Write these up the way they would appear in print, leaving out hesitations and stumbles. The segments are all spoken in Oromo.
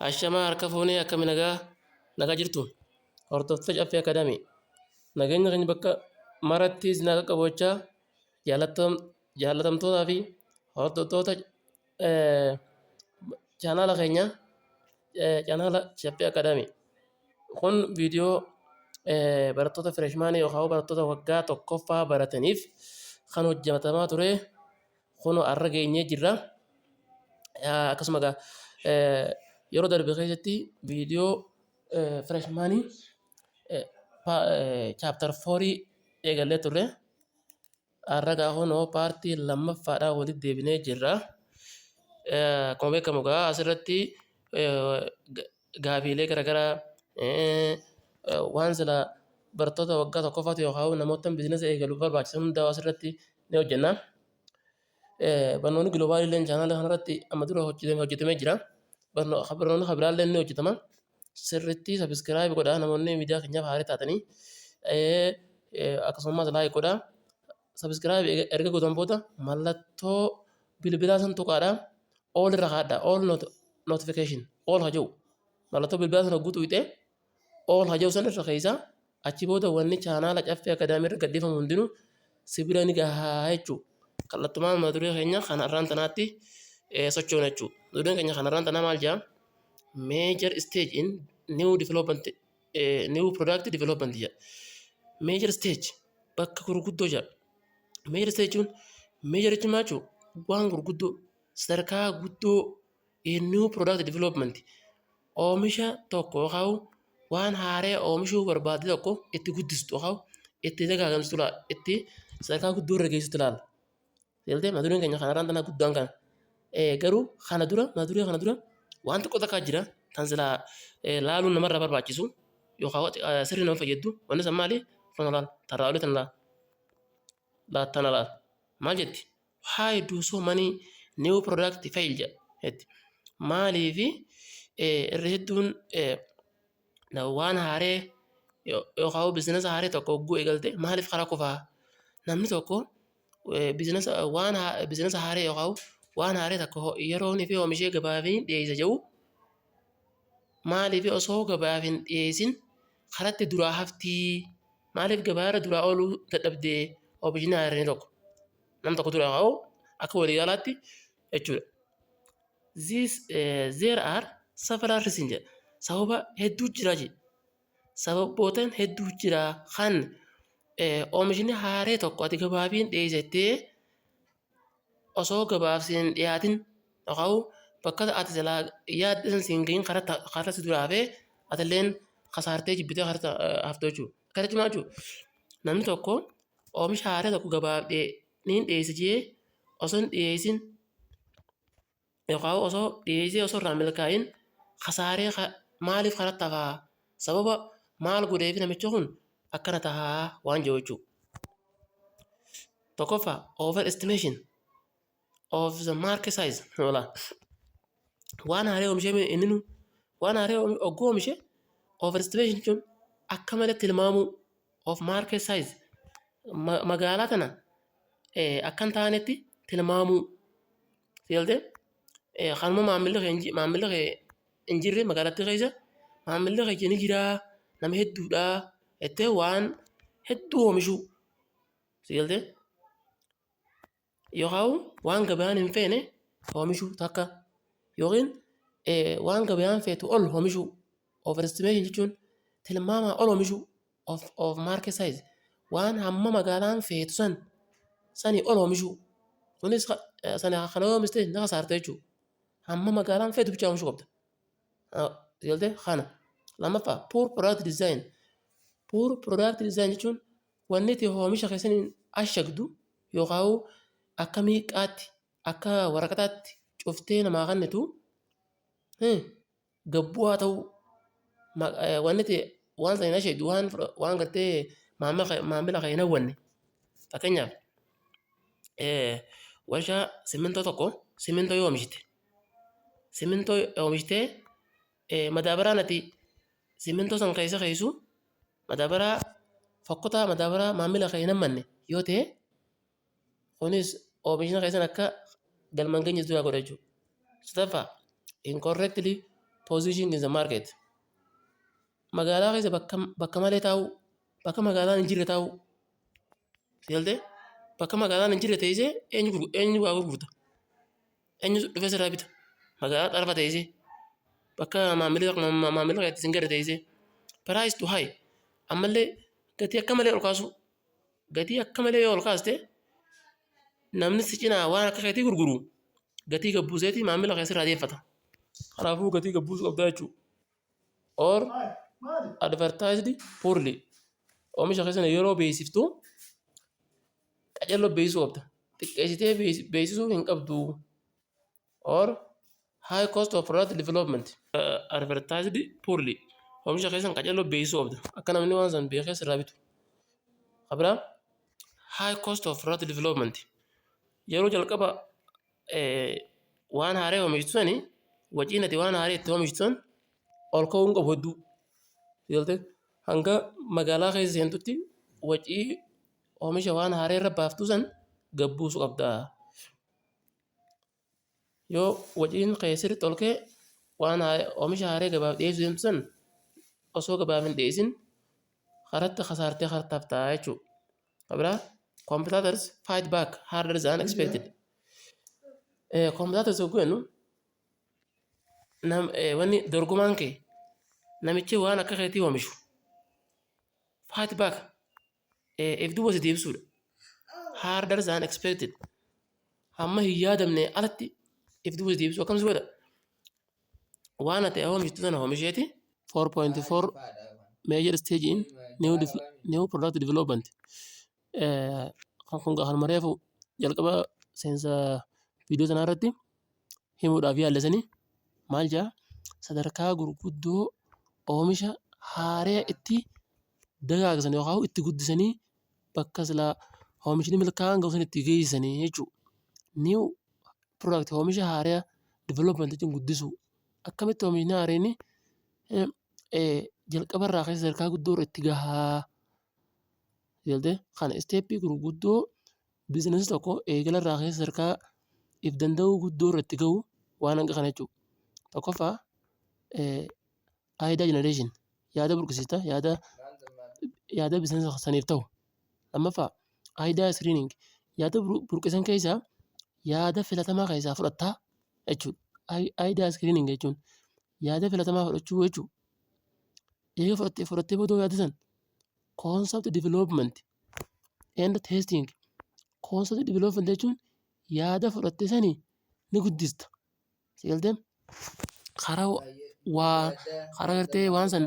Ashamaa, harka fuunee, akkami, nagaa nagaa jirtu? Hordoftoota Caffee Academy, nageenya keenya bakka maratti isin haa qaqqabu. Jaallatamtootaa fi hordoftoota chaanaala keenya, chaanaala Caffee Academy. Kun viidiyoo barattoota freshmanii yookaan barattoota waggaa tokkoffaa barataniif kan hojjetamaa ture. Kun har'a geenyee jirra. Akkasuma egaa yeroo darbe keessatti viidiyoo freshmanii chapter fourii eegallee turre. Har'a egaa kunoo partii lammaffaadhaan walitti deebinee jirra. Akkuma beekamu egaa asirratti gaafiilee garaagaraa waan sila barattoota waggaa tokkoffaatti yookaan namoota businessa eegaluuf barbaachisan hunda asirratti ni hojjenna. Barnoonni globalii illee chaanaala kanarratti amma dura hojjetamee jira. Barnoonni kan biraallee ni hojjetama. Sirriitti subscribe godhaa, namoonni miidiyaa keenyaaf haaraa taatanii, akkasumas like godhaa. Subscribe erga gootan booda mallattoo bilbilaa san tuqaadhaa. All irra kaa'adhaa. All notification all haa jedhu. Mallattoo bilbilaa sana hogguu tuqxee all haa jedhu san irra keessa, achi booda wanni chaanaala Caffee Academy irra gadhiifamu hundinuu si bira ni gahaa jechuudha. Kallattumaan mata duree keenya kan har'aan tanaatti sochoona jechuudha. Mata dureen keenya kan har'aan tanaa maal jedhaa? Major stage in new development, new product development jedha. Major stage, bakka gurguddoo jedha. Major stage jechuun, major jechuun maal jechuudha? Waan gurguddoo, sadarkaa guddoo in new product development, oomisha tokko yookaan waan haaraa oomishuu barbaadde tokko itti guddistu yookaan itti dagaagamsitu, itti sadarkaa guddoo irra geessistu ilaalla. Seeltee mata dureen keenya kan har'aan tanaa guddaan kana. Garuu kana dura, mata duree kana dura, waan xiqqoo takkaa jira kan silaa laaluun namarraa barbaachisu yookaan sirrii nama fayyaddu. Wanni san maali? Kun laal, tarraa olii tana laal, tana laal. Maal jetti? "Why do so many new product fail?" jedha. Maaliifi irra hedduun waan haaree yookaan businessa haaree tokko hogguu eegalte maaliif karaa kufaa? Namni tokko businessa, waan businessa haaree yookaan waan haaree tokko yeroo inni fi oomishee gabaaf dhiyeessa jedhu, maaliif osoo gabaaf hin dhiyeessin karatti duraa haftii? Maaliif gabaarra duraa ooluu dadhabdee oomishni haareen tokko? Nam tokko dura ka'u akka waliigalaatti jechuudha. There are several reasons jedha. Sababa hedduu jira jedha. Sababootaan hedduu jira kan oomishni haaree tokko ati gabaaf hin dhiyeessitee osoo gabaaf hin dhiyaatin yookaan bakka ati silaa yaadde san siin gahin karaa si duraa hafee atilleen kasaartee jibbitee karaa haftu jechuudha. Akkana jechuun maal jechuudha? Namni tokko oomisha haaree tokko gabaaf niin dhiyeessa jee osoo hin dhiyeessin yookaan osoo dhiyeessee osoo irraa milkaa'in kasaaree maaliif karatti hafaa? Sababa maal godheef namichi kun akkana tahaa waan jiru jechuudha. Tokkoffaa, over estimation of the market size. Waan haaree oomishee, inni nu waan haaree ogguu oomishe, over estimation jechuun akka malee tilmaamuu of market size, magaalaa tana akka hin taanetti tilmaamuu. Seeltee kanuma maamilli kee hin jirre magaalattii keessa maamilli kee ni jiraa, nama hedduudha jettee waan hedduu oomishuu. Seeltee yookaan waan gabaan hin feene oomishuu takka yookiin waan gabaan feetu ol oomishuu. Over estimation jechuun tilmaamaa ol oomishuu of market size, waan hamma magaalaan feetu san sanii ol oomishuu. Kunis sana kana oomishte ni kasaarta jechuudha. Hamma magaalaan feetu bicha oomishuu qabda. Galtee kana. Lammaffaa, poor product design. Poor product design jechuun wanni itti oomisha keessaniin ashagdu yookaan akka miiqaatti, akka waraqataatti cuftee namaa kennitu gabbu'aa ta'uu, wanni itti waan sana hin ashagdu, waan gartee maamila kee hin hawwanne. Fakkeenyaaf, warshaa simmintoo tokko, simmintoo yoo oomishte, simmintoo oomishtee madaabaraan ati simmintoo san keessa keessu madaabaraa fokkotaa, madaabaraa maamila kee hin hammanne yoo ta'e, kunis oomishni keessan akka galma hin geenye dura godha jechuudha. Sadaffaa, incorrectly Position in the market. Magaalaa keessa bakka malee taa'uu, bakka magaalaan hin jirre taa'uu. Galtee bakka magaalaan hin jirre teessee eenyu waa gurgurta? Eenyu dhufee sirraa bita? Magaalaa xarafa teessee, bakka maamilli keetti sin garre teessee. Price too high. Ammallee gatii akka malee ol kaasuu. Gatii akka malee yoo ol kaaste, namni si cinaa waan akka keetii gurguru gatii gad buuseeti maamila kee sirraa deeffata. Kanaafuu gatii gad buusuu qabdaa jechuudha. Or advertised poorly. Oomisha keessan yeroo beeksiftu qacarroo beeksisuu qabda. Xiqqeessitee beeksisuu hin qabdu. Or high cost of product development. Advertised poorly. Oomisha keessan qacarroo beeksisuu qabda. Akka namni waan san beekee sirraa bitu. Kan biraa, high cost of product development. Yeroo jalqaba waan haaraa oomishtu sani, waciin ati waan haaraa itti oomishtu san ol ka'uu hin qabu hedduu. Galtee hanga magaalaa keessa seentutti wacii oomisha waan haaraa irra baaftu san gad buusuu qabda. Yoo waciin kee sirriitti ol ka'e, waan oomisha haaraa gabaaf dhiyeessuu deemtu san osoo gabaaf hin dhiyeessin karatti kasaartee karatti haftaa jechuudha. Kan biraa, competitors fight back harder than expected. Competitors yogguu jennu, wanni dorgomaan kee, namichi waan akka keetii oomishu, fight back, if duuba si deebisuudha. Harder than expected. Hamma hin yaadamne alatti if duuba si deebisuu akkam si godha? Waan ati oomishtu sana oomisheeti. 4.4 Major stage in new product development. Kan kun kan reefu jalqaba seensa viidiyoo sanaa irratti himuudhaaf yaallasanii maal jedhaa? Sadarkaa gurguddoo oomisha haaraa itti dagaagsan yookaan itti guddisanii bakka silaa oomishni milkaa'aan gahu sun itti geessisanii jechuudha. New product, oomisha haaraa, development jechuun guddisuu. Akkamitti oomishni haaraan jalqabarraa keessa sadarkaa guddoo irra itti gahaa galtee kana, step gurguddoo business tokko eegalarraa keessa sadarkaa if danda'uu guddoo irra itti gahu waan hanga kana jechuudha. Tokkoffaa, idea generation, yaada burqisiista, yaada business saniif ta'u. Lammaffaa, idea screening, yaada burqisan keessaa yaada filatamaa keessaa fudhattaa jechuudha. Idea screening jechuun yaada filatamaa fudhachuu jechuudha. Eega fudhattee booda yaada san concept development and testing. Concept development jechuun yaada fudhatte sanii ni guddista. Si galtee karaa waa karaa gartee waan san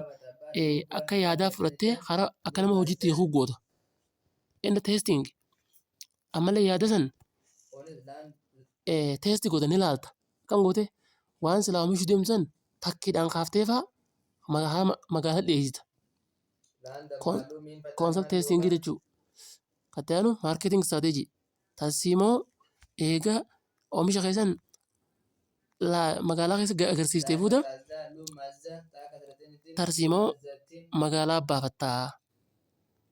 akka yaadaa fudhattee karaa akka nama hojiitti hiikuu goota. And testing, ammallee yaada san test goota, ni ilaalta. Akkam goote? Waan silaa oomishuu deemtu san takkiidhaan kaaftee fa'aa magaalaa dhiyeessita. Concept testing jechuudha. Kan itti aanu marketing strategy. Tarsiimoo eega oomisha keessan magaalaa keessa agarsiiftee booda tarsiimoo magaalaa baafattaa.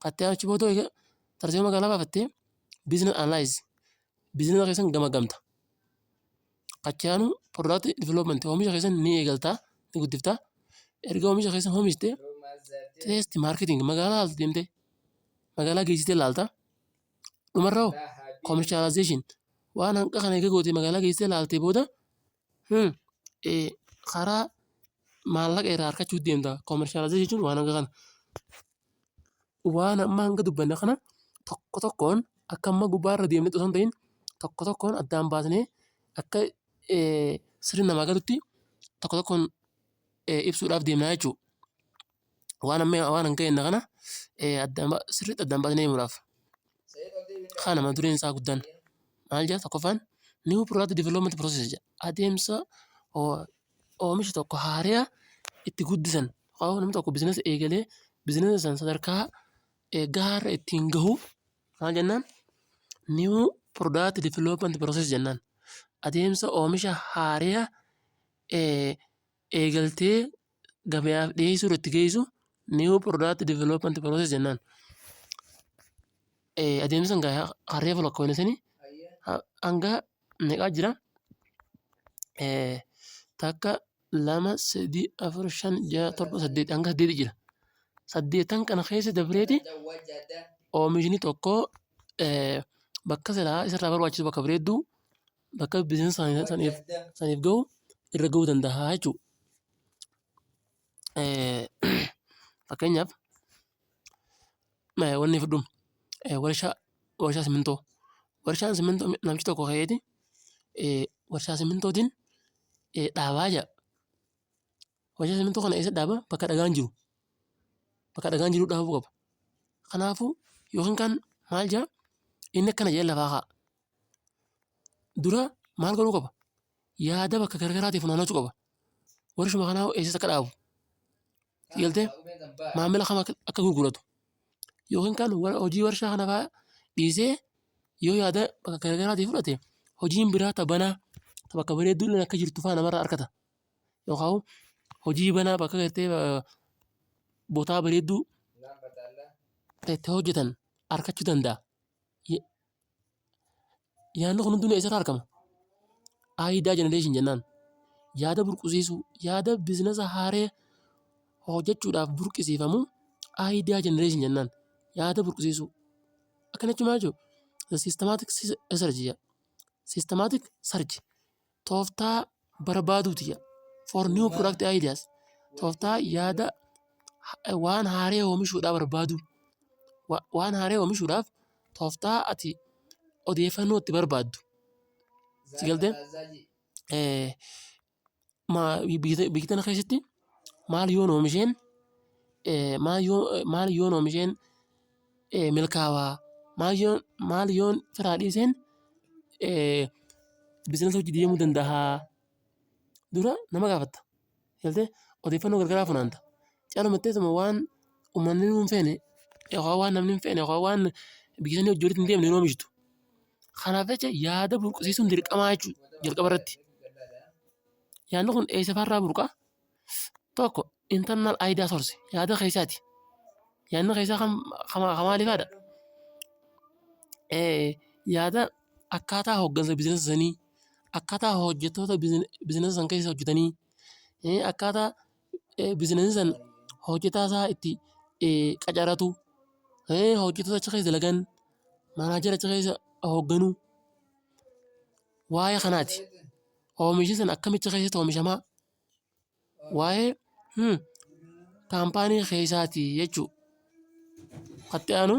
Kan itti aanu, achi booda eega tarsiimoo magaalaa baafattee, business analyze, business keessan gamagamta. Achi aanu product development, oomisha keessan ni eegaltaa, ni guddiftaa. Erga oomisha keessan oomishte, test marketing, magaalaa deemtee magaalaa geessitee ilaalta. Dhumarra hoo, commercialization. Waan hanqa kana eega gootee magaalaa geessitee ilaaltee booda karaa maallaqa irraa argachuu deemta. Commercialization jechuun waan hanga kana. Waan amma hanga dubbanne kana tokko tokkoon akka amma gubbaarra deemnee osoo hin ta'in, tokko tokkoon addaan baasnee akka sirri namaa galutti tokko tokkoon ibsuudhaaf deemnaa jechuudha. Waan amma waan hanga jenne kana sirriitti addaan baasnee himuudhaaf. Kana mata dureen isaa guddaan maal jedha? Tokkoffaan, new product development process jedha. Adeemsa oomisha tokko haaraa itti guddisan, namni tokko business eegalee business sana sadarkaa gahaarra ittiin gahu maal jennaan? New product development process jennaan. Adeemsa oomisha haaraa eegaltee gabayaaf dhiyeessuu itti geessu new product development process jennaan. Adeemsa harree lakkoofne sanii hanga meeqaa jira? Takka, Lama, sadi, afur, shan, jaha, torba, saddeet, hanga saddeeti jira. Saddeettan kana keessa dabreeti oomishni tokko bakka silaa isarraa barbaachisu, bakka bareedduu, bakka business saniif gahu irra gahuu danda'a jechuudha. Fakkeenyaaf, wanni fudhu, warshaa simintoo. Warshaan simintoo, namichi tokko ka'eeti warshaa simintootiin dhaabaa jedha. Warshaa simintoo kana eessa dhaaba? Bakka dhagaan jiru. Bakka dhagaan jiru dhaabuu qaba. Kanaafuu yookiin kan maal jedha, inni akkana jedhee lafaa kaa'a. Dura maal godhuu qaba? Yaada bakka garaagaraatii funaannachuu qaba. Warshuma kanaa eessatti akka dhaabu. Galtee maamila kam akka gurguratu. Yookiin kan hojii warshaa kana fa'aa dhiisee, yoo yaada bakka garaagaraatii fudhate, hojiin biraa ta banaa, ta bakka bareedduu akka jirtu fa'aa namarraa argata. Yookaan hojii banaa bakka gartee botaa bareedduu itti hojjetan argachuu danda'a. Yaadni kun hundinuu eessarraa argama? Idea generation jennaan. Yaada burqisiisuu, yaada business haaraa hojjechuudhaaf burqisiifamu idea generation jennaan. Yaada burqisiisuu. Akkana jechuun maal jechuudha? Systematic research jedha. Systematic search, tooftaa barbaaduuti jedha. For new product ideas, tooftaa yaada waan haaraa oomishuudhaaf barbaadu. Waan haaraa oomishuudhaaf tooftaa ati odeeffannoo itti barbaaddu. Si galtee? Biyya tana keessatti maal yoon oomisheen milkaawaa, maal yoon firaa dhiiseen business hojii deemuu danda'a? Dura nama gaafatta. Galtee odeeffannoo garagaraa funaanta. Calumatteetuma waan uummanni hin feene yookaan waan namni hin feene yookaan waan biyya sanii hojii walitti hin deemne hin oomishtu. Kanaaf jecha yaada burqisiisuun dirqamaa jechuudha jalqaba irratti. Yaadni kun eessa fa'arraa burqa? Tokko, internal idea source, yaada keessaati. Yaadni keessaa kan maaliifaadha? Yaada akkaataa hooggansa business sanii, akkaataa hojjettoota business san keessa hojjetanii, akkaataa business san hojjetaa isaa itti qacaratu, hojjettoota achi keessa dalagan, manager achi keessa hoogganu, waa'ee kanaati. Oomishni sun akkamitti keessatti oomishamaa? Waa'ee company keessaati jechuudha. Katti aanu,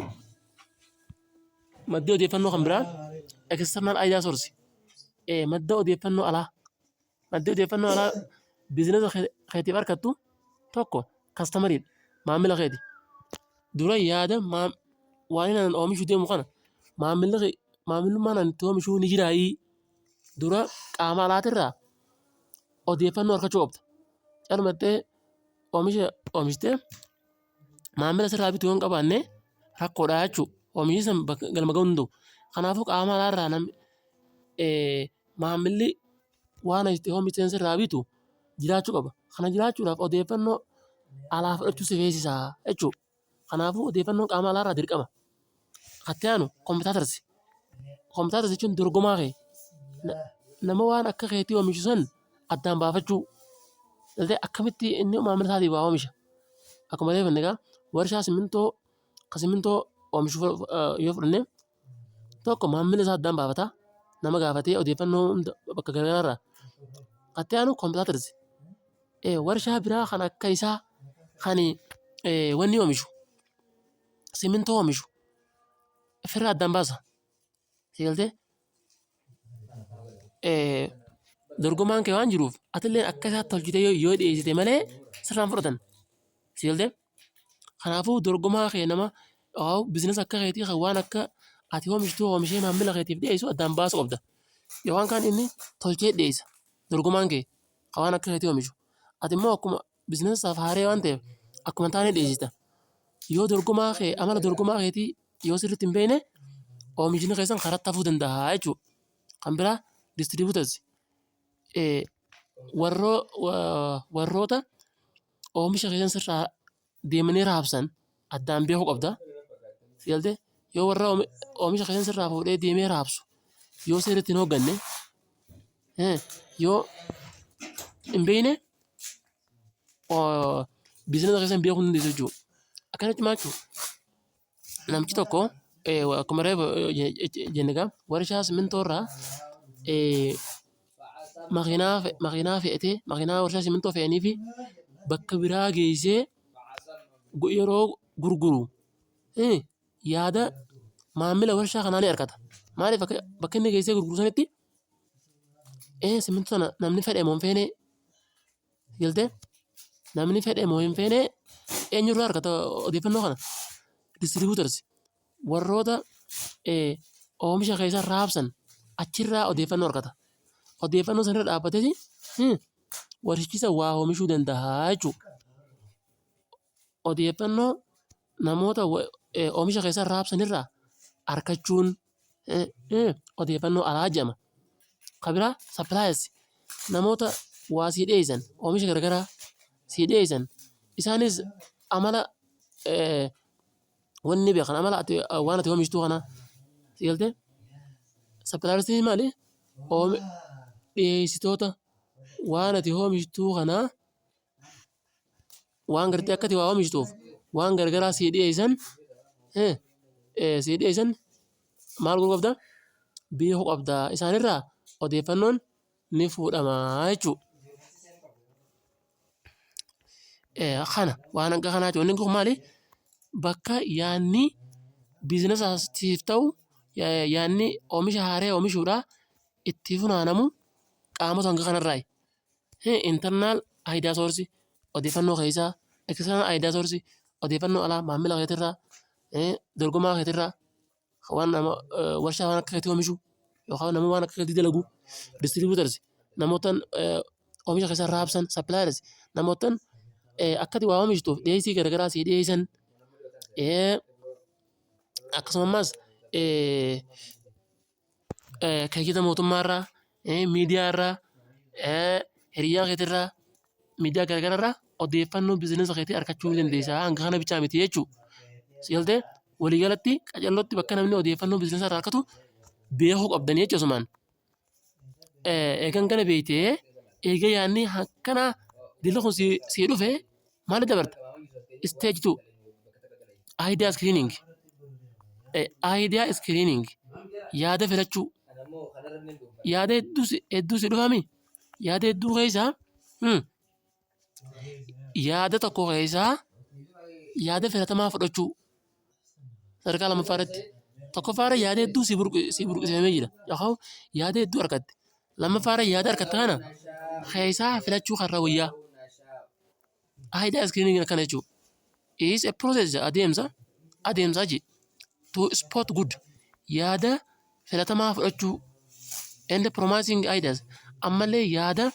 maddi odeeffannoo kan biraa external idea source, madda odeeffannoo alaa. Maddi odeeffannoo alaa business keetiif argattu tokko customeriidha, maamila keeti. Dura yaada waan inni oomishuu deemu kana maamilli, maamilummaan ani itti oomishuu ni jiraayii, dura qaama alaatirraa odeeffannoo argachuu qabda. Calumattee oomisha oomishtee maamila sirraa bitu yoo hin qabaanne rakkoodha jechuudha. Oomishni sun galma gahuu hin danda'u. Kanaafuu qaama alaarraa namni, maamilli waan ati oomishte sirraa bitu jiraachuu qaba. Kana jiraachuudhaaf odeeffannoo alaa fudhachuu si feesisa jechuudha. Kanaafuu odeeffannoon qaama alaarraa dirqama. Katti aanu competitors. Competitors jechuun dorgomaa kee, nama waan akka keetii oomishu san addaan baafachuu. Akkamitti inni maamila isaatiif waa oomisha? Akkuma beeknu egaa warshaa simintoo, ka simintoo oomishu yoo fudhanne, tokko maamila isaa addaan baafata, nama gaafatee odeeffannoo hunda bakka garaagaraa irraa. Katti aanu competitors, warshaa biraa kan akka isaa kan wanni oomishu, simintoo oomishu ofirraa addaan baasa. Si galtee? Dorgomaan kee waan jiruuf, atillee akka isaatti tolchitee yoo dhiyeessite malee sirraan fudhatan. Si galtee? Kanaafuu dorgomaa kee, nama business akka keetii kan waan akka ati oomishtu oomishee maamila keetiif dhiyeessu addaan baasuu qabda. Yookaan kan inni tolchee dhiyeessa dorgomaan kee kan waan akka keetii oomishu. Ati immoo akkuma business isaaf haaree waan ta'eef akkuma hin taane dhiyeessita. Yoo dorgomaa kee, amala dorgomaa keetii yoo sirriitti hin beekne, oomishni keessan karatti hafuu danda'a jechuudha. Kan biraa distributors, warroota oomisha keessan sirraa deemanii raabsan addaan beekuu qabda. Si galtee? Yoo warra oomisha keessan sirraa fuudhee deemee raabsu yoo sirriitti hin hoogganne, yoo hin beekne, Business keessan beekuu hin dandeessu jechuudha. Akkanatti maal jechuudha? Namtichi tokko akkuma reefu jenne egaa warshaa simmintoo irraa makiinaa fe'atee, makiinaa warshaa simmintoo fe'anii fi bakka biraa geessee yeroo gurguru yaada maamila warshaa kanaa ni argata. Maaliif? Bakka inni geessee gurguru sanitti simmintoo sana namni fedhe moo hin feene galtee, namni fedhe moo hin feene, eenyurraa argata odeeffannoo kana? Distributors, warroota oomisha keessa raabsan, achirraa odeeffannoo argata. Odeeffannoo sanarra dhaabbateeti warshichisa waa oomishuu danda'a jechuudha. Odeeffannoo namoota oomisha keessa raabsanirraa argachuun odeeffannoo alaa jedhama. Kan biraa suppliers, namoota waa sii dhiyeessan, oomisha garaagaraa sii dhiyeessan, isaanis amala wanni beekan, amala ati waan ati oomishtuu kana si galtee. Suppliersiin maali? Dhiyeessitoota waan ati oomishtuu kanaa, waan gartee akka ati waa oomishtuuf waan garagaraa sii dhiyeessan maal godhuu qabda? Beekuu qabda. Isaanirraa odeeffannoon ni fuudhama jechuudha. Kana waan akka kanaati. Wanni kun maali? Bakka yaadni businessaatiif ta'u, yaadni oomisha haaraa oomishuudhaa itti funaanamu qaamota hanga kanarraayi. Internal idea source, odeeffannoo keessaa, external idea source, odeeffannoo alaa, maamila keetirraa, dorgomaa keetirraa, waan nama warshaa waan akka keetii oomishu yookaan nama waan akka keetii dalagu, distributors, namoota oomisha keessa raabsan, suppliers, namoota akka ati waa oomishtuuf dhiyeessii garaagaraa sii dhiyeessan, akkasuma ammas keeyyata mootummaarraa, miidiyaarraa, hiriyaa keetirraa, miidiyaa garaagaraarraa odeeffannoo business keetii argachuu ni dandeessa. Hanga kana bichaa miti jechuudha. Si galtee? Waliigalatti qacallootti bakka namni odeeffannoo business irraa argatu beekuu qabdanii jechuudha asumaan. Eegan kana beektee, eega yaadni akkanaa dilli kun sii dhufe, maal dabarta? Stage 2, idea screening. Idea screening, yaada filachuu. Yaada hedduu si dhufami, yaada hedduu keessaa yaada tokko keessaa yaada filatamaa fudhachuu sadarkaa lammaffaa irratti. Tokkoffaa irra yaada hedduu si burqisiifamee jira yookaan yaada hedduu argatte. Lammaffaa irra yaada argatte kana keessaa filachuu karra wayyaa. Idea screening akkana jechuudha. Is a process, adeemsa je to spot good, yaada filatamaa fudhachuu, and promising ideas, ammallee yaada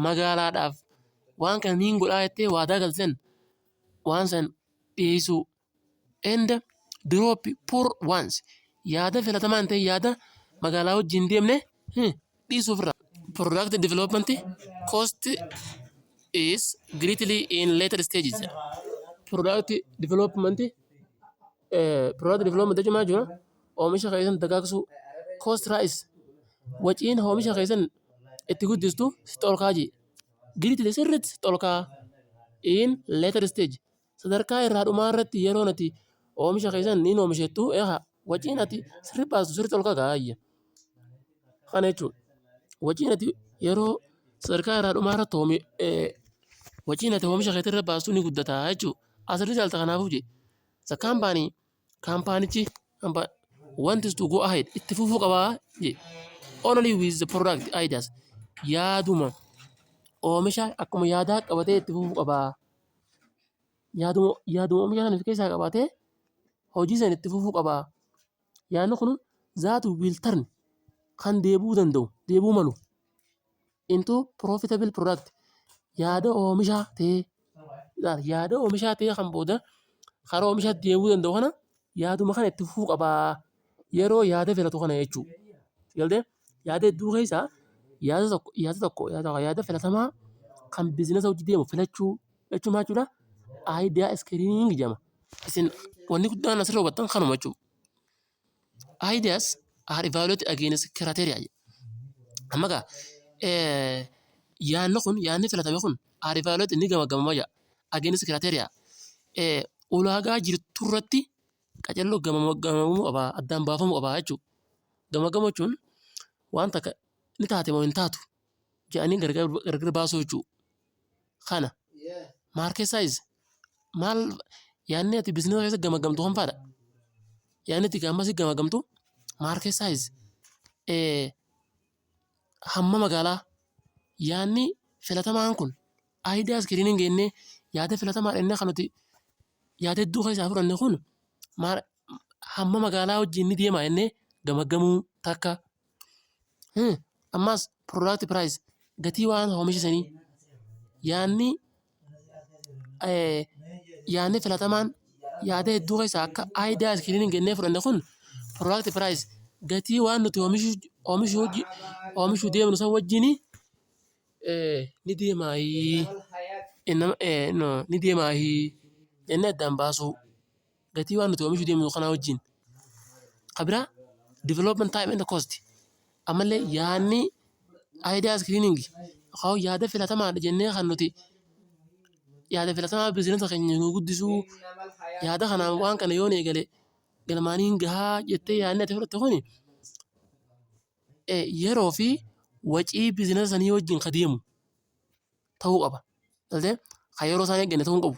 magaalaadhaaf waan kana niin godhaa jettee waadaa galtan waan san dhiyeessuu, and drop poor ones, yaada filatamaa hin ta'in, yaada magaalaa wajjin deemne dhiisuuf irra. Product development cost is greatly in later stages. Product development jechuun maal jechuudha? Oomisha keessan dagaagsuu. Cost rise, waciin oomisha keessan itti guddistu sitti ol ka'aa jee. Greatly, sirriitti sitti ol ka'a. In later stage, sadarkaa irraa dhumaa irratti, yeroo ati oomisha keessan niin oomishettu eegaa waciin ati sirri baastu sirriitti ol ka'a ayya. Kana jechuudha. Waciin ati yeroo sadarkaa irraa dhumaa irratti waciin ati oomisha keetii irra baastu ni guddata jechuudha. As a result, kanaafuu jee, the company, kaampaanichi wants to go ahead, itti fufuu qabaa jee, only with the product ideas, yaaduma oomisha akkuma yaadaa qabatee itti fufuu qabaa. Yaaduma oomisha sana of keessaa qabatee hojii sana itti fufuu qabaa. Yaadni kun that will turn, kan deebi'uu danda'u, deebi'uu malu, into profitable product, yaada oomishaa ta'ee, yaada oomishaa ta'ee kan booda karaa oomishaatti deebi'uu danda'u kana yaaduma kana itti fufuu qabaa. Yeroo yaada filatu kana jechuudha. Galtee? Yaada hedduu keessaa yaada tokko yaada filatamaa kan business hojii deemu filachuu jechuun maal jechuudha? Idea screening jedhama. Isin wanni guddaan asirra hubattan kanuma jechuudha. Ideas are evaluated against criteria. Amma gaa yaadni kun, yaadni filatame kun are evaluated, ni gamagamama jedha, against criteria, ulaagaa jirtu irratti qacarroo gamagamuu qaba, addaan baafamuu qaba jechuudha. Gamagamuu jechuun waan takka ni taate moo hin taatu jedhanii gargar baasuu jechuudha. Kana market size maal? Yaadni ati business keessa gamagamtu kam fa'aadha? Yaadni ati ammas gamagamtu market size, hamma magaalaa. Yaadni filatamaan kun, idea screening jennee yaada filatamaa jennee kan nuti yaada hedduu keessaa fudhanne kun, hamma magaalaa wajjin ni deema jennee gamagamuu takka. Ammas product price, gatii waan oomisha sanii. Yaadni filatamaan yaada hedduu keessaa akka idea screening jennee fudhanne kun product price, gatii waan nuti oomishuu deemnu san wajjin ni deemaayii ni deemaayii jennee addaan baasuu, gatii waan nuti oomishuu deemnu kanaa wajjin. Kan biraa development time and cost. Ammallee yaadni idea screening yaada filatamaadha jennee kan nuti yaada filatamaa business keenya nu guddisuu, yaada kanaan waan kana yoon eegale galmaaniin gahaa jettee yaadni ati fudhatte kuni yeroo fi wacii business sanii wajjin ka deemu ta'uu qaba. Galtee kan yeroo isaan eegganne ta'uu hin qabu.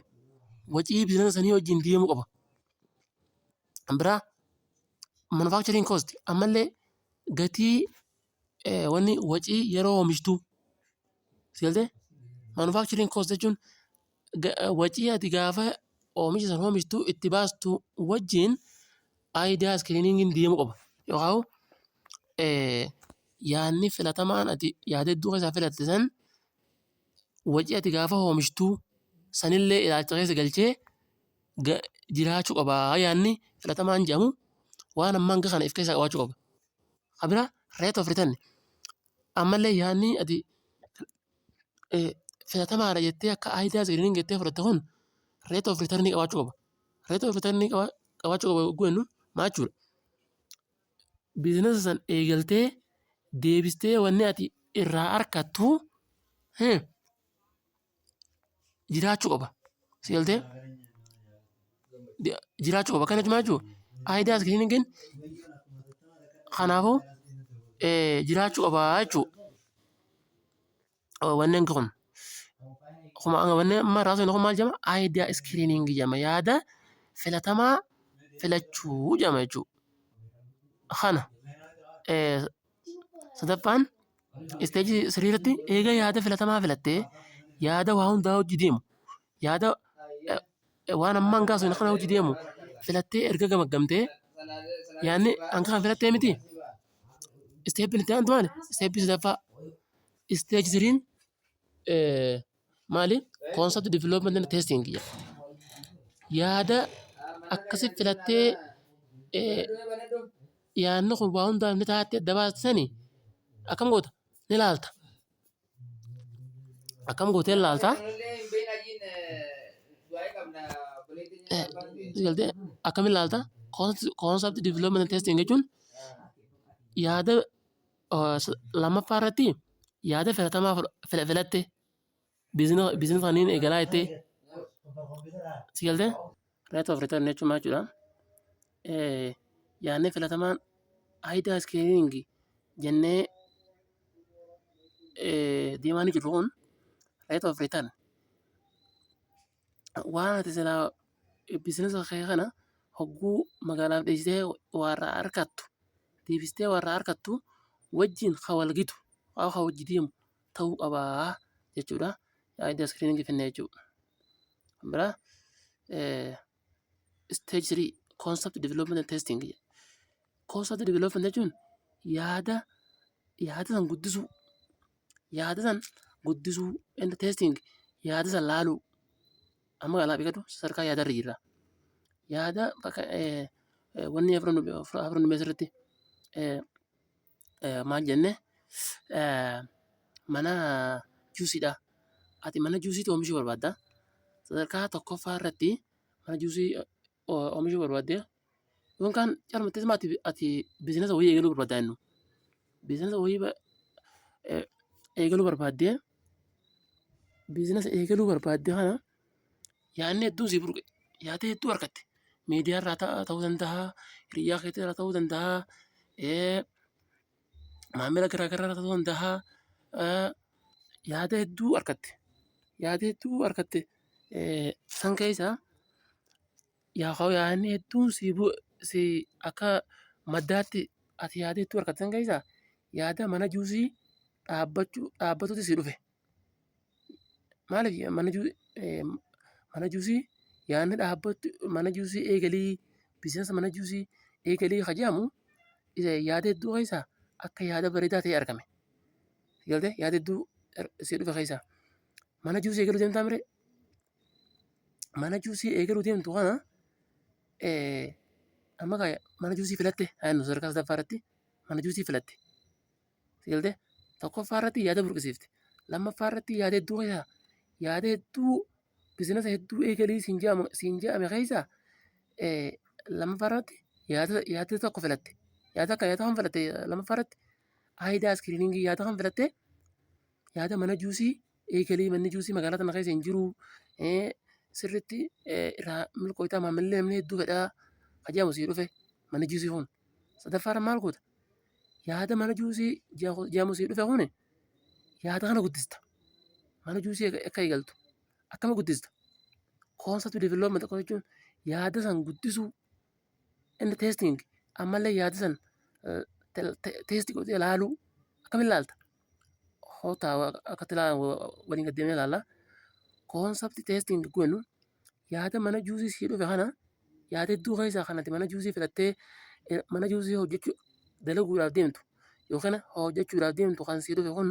Wacii business sanii wajjin deemuu qaba. Kan biraa manufacturing cost, ammallee gatii wanni wacii yeroo oomishtuu. Galtee manufacturing cost jechuun wacii ati gaafa oomisha sana oomishtu itti baastu wajjin idea screeningiin deemuu qaba. Yookaan yaadni filatamaan ati yaada hedduu keessaa filatte san wacii ati gaafa oomishtuu sanillee ilaalcha keessa galchee jiraachuu qaba. Yaadni filatamaan jedhamu waan ammaan kana of keessaa qabaachuu qaba. Kan biraa rate of return, ammallee yaadni ati filatamaadha jettee akka idea screening jettee fudhatte kun rate of return qabaachuu qaba. Rate of return qabaachuu qaba yogguu jennu maal jechuudha? Business san eegaltee deebistee wanni ati irraa argattu jiraachuu qaba. Si galtee? Jiraachuu qaba. Kana jechuun maal jechuudha? Idea screeningiin kanaafuu jiraachuu qaba jechuudha. Wanneen kun wanneen amma irraa haasofne kun maal jedhama? Idea screening jedhama. Yaada filatamaa filachuu jedhama jechuudha. Kana sadaffaan stage three irratti eega yaada filatamaa filattee, yaada waa hundaa hojii deemu, yaada waan ammaan haasofne kana hojii deemu filattee, erga gamaggamtee yaadni hanga kana filattee miti. Steppiin itti aantu maali? Step sadaffaa, stage threen maali? Concept development and testing jedha. Yaada akkasi filattee yaadni kun waa hundaaf ni taa'attee adda baastanii akkam goota? Ni ilaalta. Akkam gootee ilaalta? Galtee akkam ilaalta? Concept development and testing jechuun yaada lammaffaa irratti yaada filatamaa filatte, business kanneen eegalaa jettee, si galtee, rate of return jechuun maal jechuudha? Yaadni filatamaan idea screening jennee deemaa ni jirru kun rate of return waan ati silaa business kee kana hogguu magaalaaf dhiyeessitee waa irraa argattu, deebistee waa irraa argattu wajjin kan wal gitu, kan wajji deemu ta'uu qabaa jechuudha. Idea screening finne jechuudha. Kan biraa stage three, concept development and testing. Concept development jechuun yaada san guddisuu, yaada san guddisuu, and testing, yaada san laaluu. Amma alaa beekatu sadarkaa yaadarra jirra. Yaada bakka wanni afran asirratti maal jenne? Mana juusiidha. Ati mana juusiitu oomishuu barbaadda. Sadarkaa tokkoffaa irratti mana juusii oomishuu barbaaddee yookaan calmattee ati business wayii eegaluu barbaadda jennu. Business wayii eegaluu barbaaddee Business eegaluu barbaadde kana yaadni hedduun sii burqe, yaada hedduu argatte. Miidiyaa irraa ta'uu danda'a, hiriyaa keetii irraa ta'uu danda'a, maamila garaa garaa irraa ta'uu danda'a. Yaada hedduu argatte. Yaada hedduu argatte san keessaa yaadni hedduun si akka maddaatti ati yaada hedduu argatte san keessaa yaada mana juusii dhaabbatuutu si dhufe. Maaliif mana juusii yaadni dhaabbatu, mana juusii eegalii, business mana juusii eegalii ka jedhamu yaada hedduu keessaa akka yaada bareedaa ta'e argame. Galtee yaada hedduu si dhufe keessaa mana juusii eegaluu deemtaa miree? Mana juusii eegaluu deemtu kana amma mana juusii filatte haa jennu, sadarkaa sadaffaa irratti mana juusii filatte. Galtee tokkoffaa irratti yaada burqisiifte. Lammaffaa irratti yaada hedduu keessaa, yaada hedduu business hedduu eegalii siin jedhame keessaa, lammaffaa irratti yaada tokko filatte. Yaada akka yaada kan filatte lammaffaa irratti idea screening yaada kan filatte, yaada mana juusii eegalii, manni juusii magaalaa tana keessa hin jiru, sirriitti irraa milkooytaa, maamilli namni hedduu fedhaa ka jedhamu sii dhufe manni juusii kun. Sadaffaarra maal goota? Yaada mana juusii jedhamu sii dhufe kun yaada kana guddista. Mana juusii akka eegaltu akkama guddista? Concept development jechuun yaada san guddisuu, inni testing ammallee yaada san test godhee ilaaluu. Akkamiin ilaalta? Hootaa akkatti waliin gad deemnee ilaalla. Concept testing goonu, yaada mana juusii sii dhufe kana, yaada hedduu keessaa kanatti mana juusii filattee mana juusii hojjechuu dalaguudhaaf deemtu yookaan hojjechuudhaaf deemtu kan sii dhufe kun,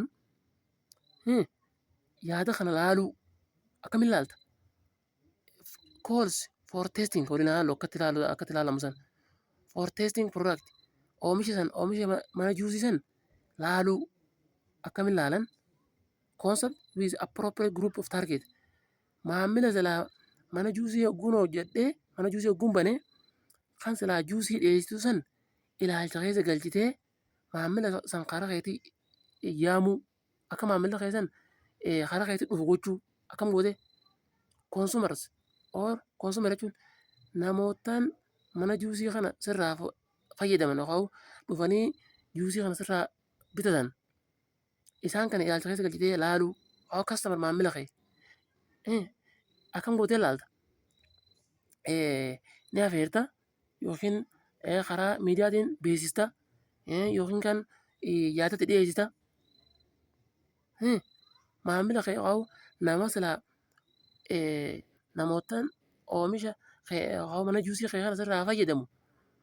yaada kana laaluu akkamiin ilaalta? Calls for testing waliin ilaallu, akkatti ilaalu, akkatti ilaalamu san. For testing product, oomisha san, oomisha mana juusii san laaluu akkamiin ilaalan? Concept with appropriate group of target, maamila silaa mana juusii hogguun hojjedhee, mana juusii hogguun banee kan silaa juusii dhiyeessitu san ilaalcha keessa galchitee maamila san karaa keetii yaamuu, akka maamila keessan karaa keetii dhufu gochuu akkam goote? Consumers or consumer jechuun namootaan mana juusii kana sirraa fayyadaman yookaan dhufanii juusii kana sirraa bitatan, isaan kana ilaalcha keessa galchitee laaluu yookaan customer, maamila kee akkam gootee ilaalta? Ni afeerta yookiin karaa miidiyaatiin beeksista yookiin kan yaadatti dhiyeessita. Maamila kee yookaan nama silaa namootaan oomisha yookaan mana juusii kee kana sirraa fayyadamu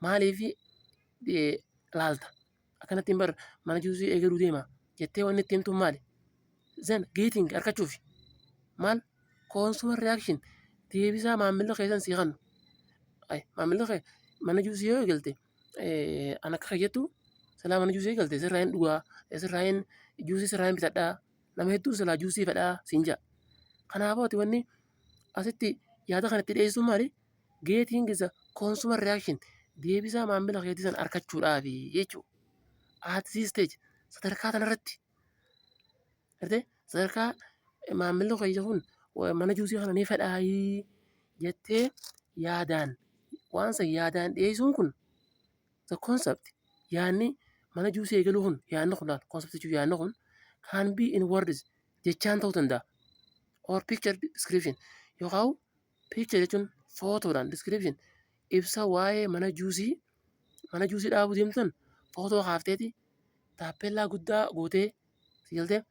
maaliif laalta? Akkanatti bar mana juusii eegaluu deema jettee wanni itti himtuun maali? Then getting, argachuufi maal? Consumer reaction, deebisaa maamilli keessan sii kennu. Maamilli kee mana juusii yoo eegalte, an akka jettu silaa mana juusii eegalte sirraa hin dhugaa, sirraa hin juusii sirraa hin bitadhaa, nama hedduu silaa juusii fedhaa siin jedha. Kanaafuu ati wanni asitti yaada kana itti dhiyeessuun maali? Getting the consumer reaction, deebisaa maamila keetii san argachuudhaafi jechuudha. At this stage, sadarkaa kanarratti gartee sadarkaa maamilli kiyya kun mana juusii kana ni fedhaayii jettee yaadaan waan san yaadaan dhiyeessuun kun, the concept, yaadni mana juusii eegaluu kun, yaadni kun laal, concept jechuun yaadni kun, can be in words, jechaan ta'uu danda'a, or picture description yookaan picture jechuun footoodhaan, description ibsa waa'ee mana juusii, mana juusii dhaabuu deemtu san footoo kaafteeti taappellaa guddaa gootee si galtee,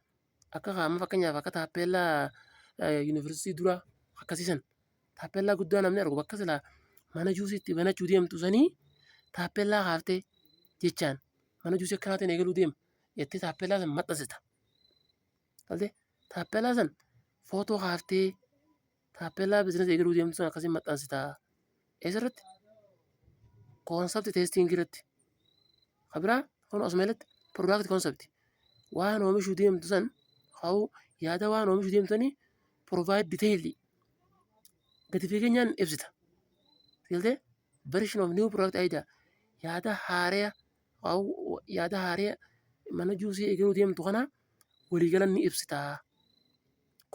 akka qaama fakkeenyaaf akka taappellaa yuunivarsiitii dura akkasii san, taappellaa guddaa namni argu bakka silaa mana juusii itti banachuu deemtu sanii taappellaa kaaftee jechaan mana juusii akkanaatiin eegaluu deema jettee taappellaa san maxxansita. Galtee taappellaa san footoo kaaftee taappellaa business eegaluu deemtu san akkasiin maxxansita. Eessarratti? Concept testing irratti. Kabiraa kun osuma irratti product concept, waan oomishuu deemtu san haa yaada waan oomishuu deemtu sanii provide detailed, gadi fageenyaan ibsita. Galtee version of new product idea, yaada haaraa, yaada haaraa mana juusii eegaluu deemtu kana waliigalan ni ibsita.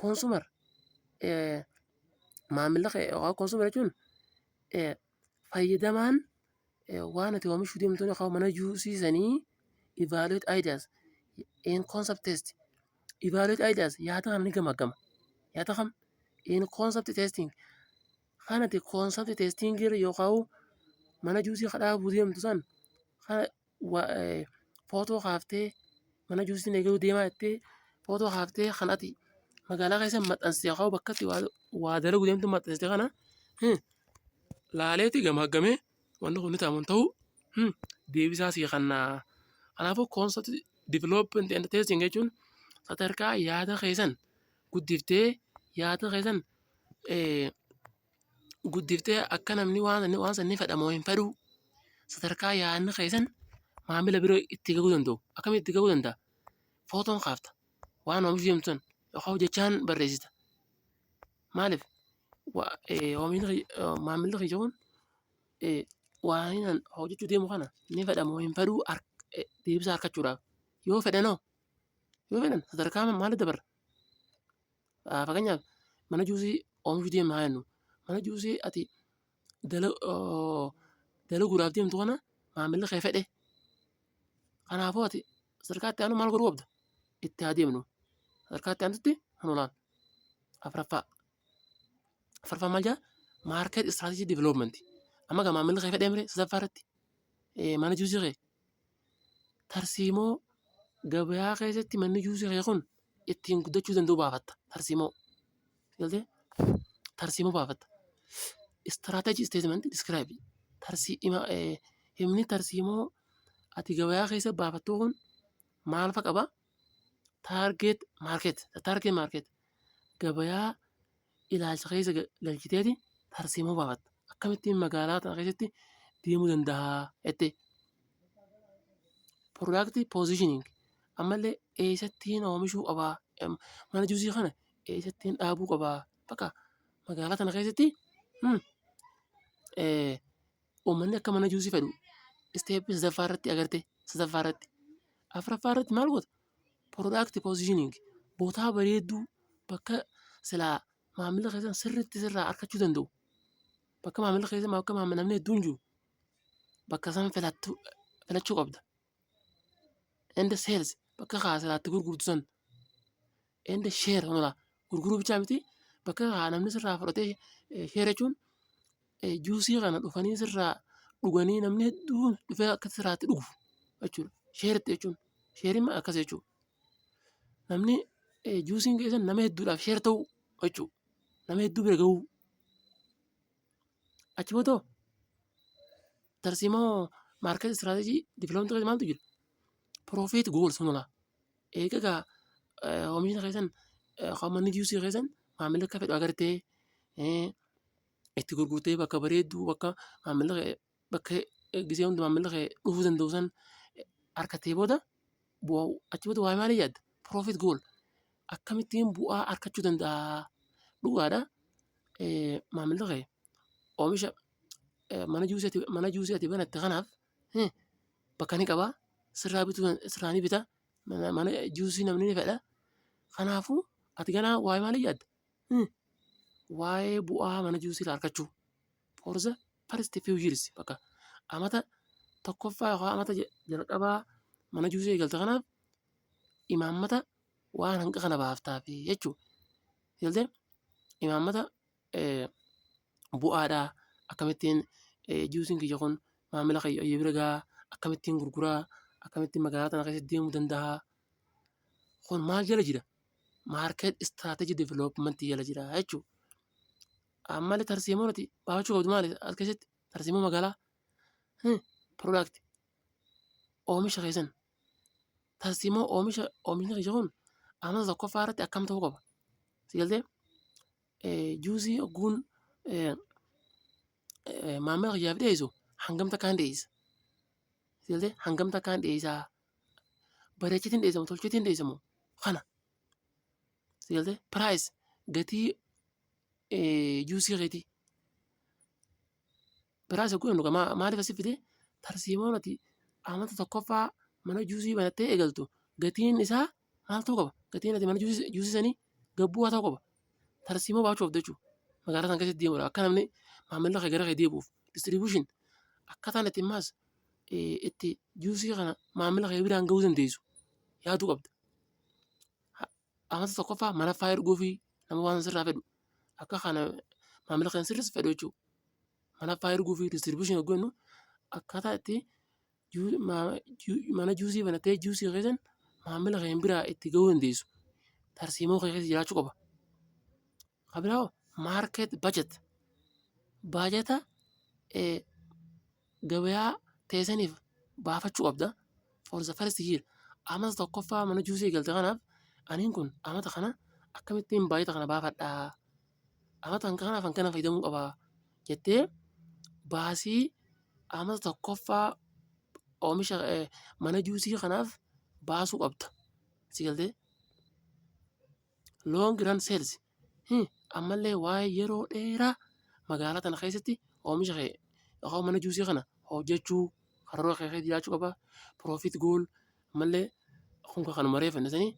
Consumer, maamila kee yookaan consumer jechuun fayyadamaan waan ati oomishuu deemtu yookaan mana juusii sanii evaluate ideas in concept test. Evaluate ideas, yaada kana ni gamaggama. Yaada kam? In concept testing, kan ati concept testing irra yookaan mana juusii kadhaabuu deemtu san kana footoo kaaftee, mana juusii eegaluu deemaa jettee footoo kaaftee, kan ati magaalaa keessa maxxansite yookaan bakka itti waa dalaguu deemtu maxxansite kana laaleeti gamaggamee wanni kun ni ta'amu ta'uu deebisaa sii kennaa. Kanaafuu concept development and testing jechuun sadarkaa yaada keessan guddiftee, yaada keessan guddiftee, akka namni waan san ni fedha moo hin fedhuu, sadarkaa yaadni keessan maamila bira itti gahuu danda'u. Akkamitti itti gahuu danda'a? Footoon kaafta waan oomishuu deemtu san yookaan jechaan barreessita. Maaliif oomishni maamilli kiyya kun waan ani hojjechuu deemu kana ni fedha moo hin fedhuu deebisaa argachuudhaaf. Yoo fedhanoo, yoo fedhan sadarkaa maalitti dabarra? Fakkeenyaaf, mana juusii oomishuu deemna haa jennu. Mana juusii ati dalaguudhaaf deemtu kana maamilli kee fedhe. Kanaafuu ati sadarkaa itti aanu maal godhuu qabda? Itti haa deemnu. Sadarkaa itti aantutti kan olaanu. Afuraffaa. Afuraffaa maal jedhaa? Market strategy development. Amma gaa maamilli kee fedhee mire sadaffaa irratti mana juusii kee tarsiimoo gabayaa keessatti manni juusii kee kun ittiin guddachuu danda'u baafatta. Tarsiimoo. Galtee tarsiimoo baafatta. Strategy statement describe. Himni tarsiimoo ati gabayaa keessa baafattu kun maal fa qaba? Target market. Target market. Gabayaa ilaalcha keessa galchiteeti tarsiimoo baafatta. Akkamittiin magaalaa tana keessatti deemuu danda'a jettee. Product positioning, ammallee eessattiin oomishuu qabaa? Mana juusii kana eessattiin dhaabuu qabaa? Bakka magaalaa tana keessatti uummanni akka mana juusii fedhu step sadaffaa irratti agarte, sadaffaa irratti. Afuraffaa irratti maal goota? Product positioning, bootaa bareedduu, bakka silaa maamila keessan sirriitti sirraa argachuu danda'u. Bakka maamila keessa, bakka namni hedduun jiru, bakka san filachuu qabda. And sales, bakka kaa silaatti gurgurtu san. And share, gurguruu bichaa miti, bakka kaa namni sirraa fudhatee share jechuun juusii kana dhufanii sirraa dhuganii namni hedduun dhufee akka sirraatti dhugu jechuudha. Share jechuun shareiin akkas jechuudha. Namni juusiin keessan nama hedduudhaaf share ta'uu jechuudha. Nama hedduu bira gahuu. Achi booda tarsiimoo market strategy development maaltu jira? Profit goals sunula. Eega gaa oomishni keessan, manni juusii keessan maamilli akka fedhu agartee, itti gurgurtee, bakka bareedduu, bakka maamilli, bakka gisee hunda maamilli kee dhufuu danda'u san argattee booda, achi booda waa'ee maalii yaadda? Profit goal, akkamittiin bu'aa argachuu danda'a? Dhugaadha, maamilli kee oomisha mana juusii ati banatte kanaaf bakka ni qabaa, sirraa bituu, sirraa ni bita, mana juusii namni ni fedha. Kanaafuu ati ganaa waa'ee maalii yaadda? Waa'ee bu'aa mana juusii argachuu. For the first few years, bakka amata tokkoffaa yookaan amata jalqabaa mana juusii eegalte kanaaf imaammata waan hanga kana baaftaafi jechuudha. Galtee imaammata bu'aadhaa, akkamittiin juusiin kiyya kun maamila kiyya bira gahaa, akkamittiin gurguraa, akkamittiin magaalaa tana keessatti deemuu danda'a? Kun maal jala jira? Market strategy development jala jira jechuudha. Ammallee tarsiimoo nuti baafachuu qabdu maali as keessatti? Tarsiimoo magaalaa, product, oomisha keessan, tarsiimoo oomisha, oomishni kiyya kun amata tokkoffaa irratti akkam ta'uu qaba? Si galtee, juusii hogguun maamila kiyyaaf dhiyeessu hangam takkaan dhiyeessa? Si galtee, hangam takkaan dhiyeessaa? Bareechitiin dhiyeessamu, tolchitiin dhiyeessamu kana. Si galtee, price, gatii juusii keetii. Price hogguu jennu maaliif asi fide? Tarsiimoon ati amata tokkoffaa mana juusii banattee eegaltu gatiin isaa maal ta'uu qaba? Gatiin ati mana juusii sanii Gabbu'aa ta'uu qaba. Tarsiimoo baachuu qabda jechuudha. Magaalaa sana keessatti deemuudha. Akka namni maamilli kee gara kee deebi'uuf. Distribution, akkaataan itti ammaas itti juusii kana maamila kee biraan gahuu dandeessu yaaduu qabda. Amata tokkoffaa mana faa erguu fi nama waan sirraa fedhu akka kana maamila kee sirris fedhu jechuudha. Mana faa erguu fi distribution yogguu jennu, akkaataa itti mana juusii banattee juusii keessan maamila kee biraa itti gahuu dandeessu tarsiimoo kee keessa jiraachuu qaba. Kan biraa hoo, market budget, baajata gabayaa teessaniif baafachuu qabda. For the first year, amata tokkoffaa mana juusii eegalte kanaaf, aniin kun amata kana akkamittiin baajata kana baafadhaa, amata kanaaf kana fayyadamuu qabaa jettee baasii amata tokkoffaa oomisha mana juusii kanaaf baasuu qabda. Si galtee? Long run sales, ammallee waa'ee yeroo dheeraa magaalaa tana keessatti oomisha kee yookaan mana juusii kana hojjechuu karoora kee keessa jiraachuu qaba. Profit goal, ammallee kun kanuma reeffanne sanii